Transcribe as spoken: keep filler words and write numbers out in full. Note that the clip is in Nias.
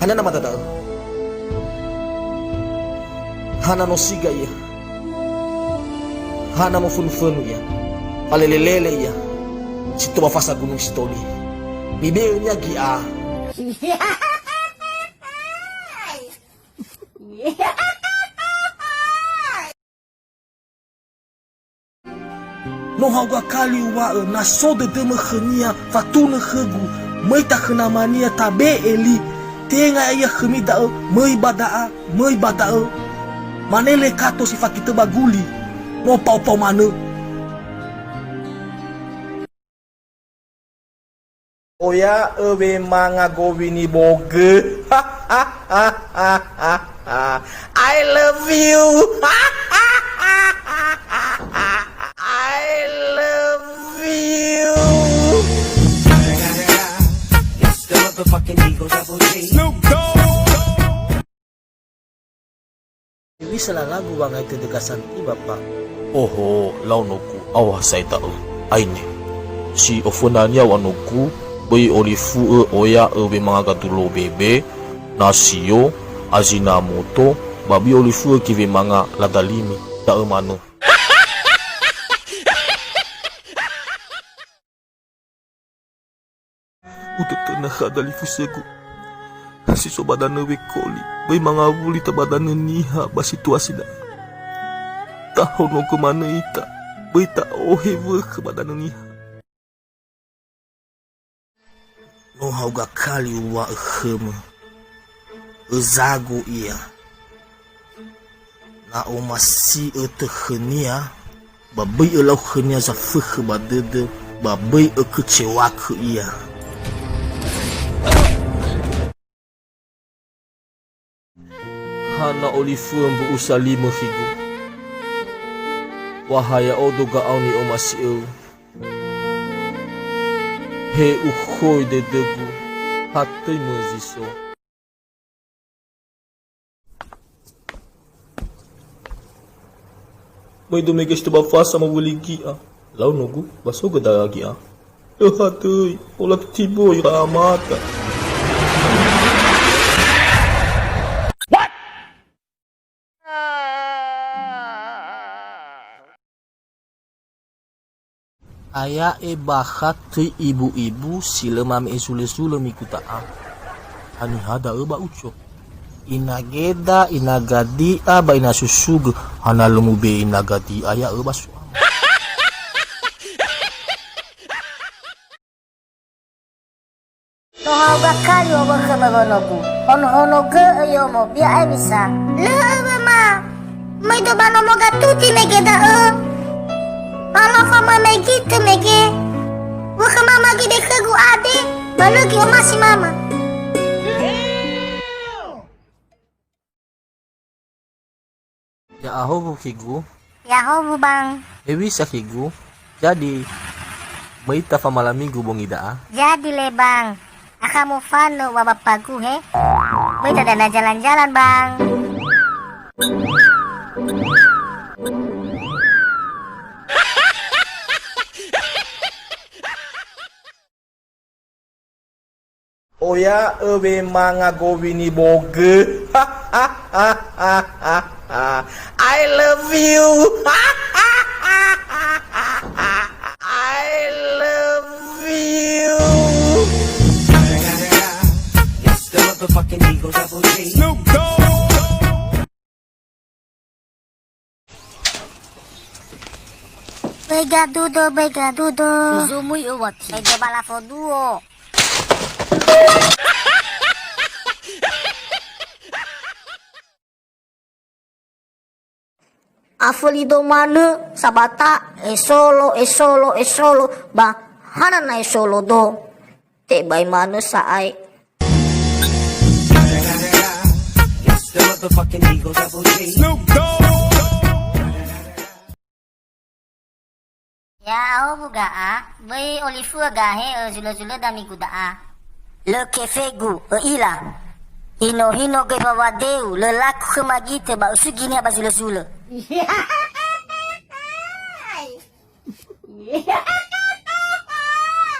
Hana namada da'ö. Hana no siga ia. Hana mofönu-fönu ia. Falelelele ia. Si toba fasa Gunung Sitoli. Mibe'önia gi'a. No hauga kali uŵa'ö, na so dödömö khönia, fatunö khögu, möi ta khö namania tabe'e li, tenga ya'ia khömi da'ö, möi ba da'a, möi ba da'ö. Mane lekato si fakitö ba guli, no paopao manö. Oya'ö wemanga gowini bogö. I love you. I love you. Hewisa lalagu wangai tödö gasanti, Bapa? Oho, lau nogu, aoha sa'ae da'ö. Aine. Si ofönania wanogu, böi olifu'ö oya'ö wemanga gadulo bebe, nasio, azinamoto, ba böi olifu'ö göi wemanga lada limi. Da'ö manö. Utötönö khöda lifusögu si so ba danö Wekoli, böi mangawuli ta ba danö niha ba situasi da'e. Tahonogö manö ita, böi ta'ohe wökhö ba danö niha. No hauga kali uŵa'ö khömö, özago ia. Na omasi'ö tö khönia, ba böi ölau khönia zafökhö ba dödö, ba böi ökö cewakö ia. Hana olifu'ö mbu'u salimö khigu. Wa ha ya'odo ga'ao ni'omasi'öu. He ukhoi dödögu, ha töi möi zi so. Möi do mege si toba fasa mowöli gi'a. Lau nogu, ba so göi da'a gi'a. Lö ha töi, ola titiboi ra amata. Aya'e bakha töi ibu-ibu si lö mame'e zulö-zulö migu da'a. Haniha da'ö ba uco? Ina Geda, ina Gadi'a, ba ina Susugö, hana lö mube'e ina Gadi'a ya'ö ba su'ama. No hauga kali owökhö möwönogu. Honohonogö'ö yomo, bia'e misa. Lö öwö ma. Möi do ba nomo gatuti mege da'ö. Ba lö famöi megitö mege. Wökhö mama göi be khögu ade, ba lö göi omasi mama. Ya'ahowu khigu. Ya'ahowu, Bang. Hewisa khigu. Jadi, möi ita famalamigu bongi da'a? Jadi le, Bang. Akha mofanö wa bapagu, he? Möi ita dana jalan-jalan, Bang. Oya'ö wemanga gowini bogö. I love you. I love you. Böi gadudo, böi gadudo. Uzo mui owati. Böi do bala foduo. Aföli do manö sabata, esolo, esolo, esolo, ba hana na esolo do. Tebai manö sa'ae. Ya'ahowu ga'a, böi olifu'ö gahe, ö, zulö-zulöda migu da'a. Lö kefegu, ö'ila. Hino-hino göi wawadeu, lö laku khöma gitö ba usugi niha ba zulö-zulö.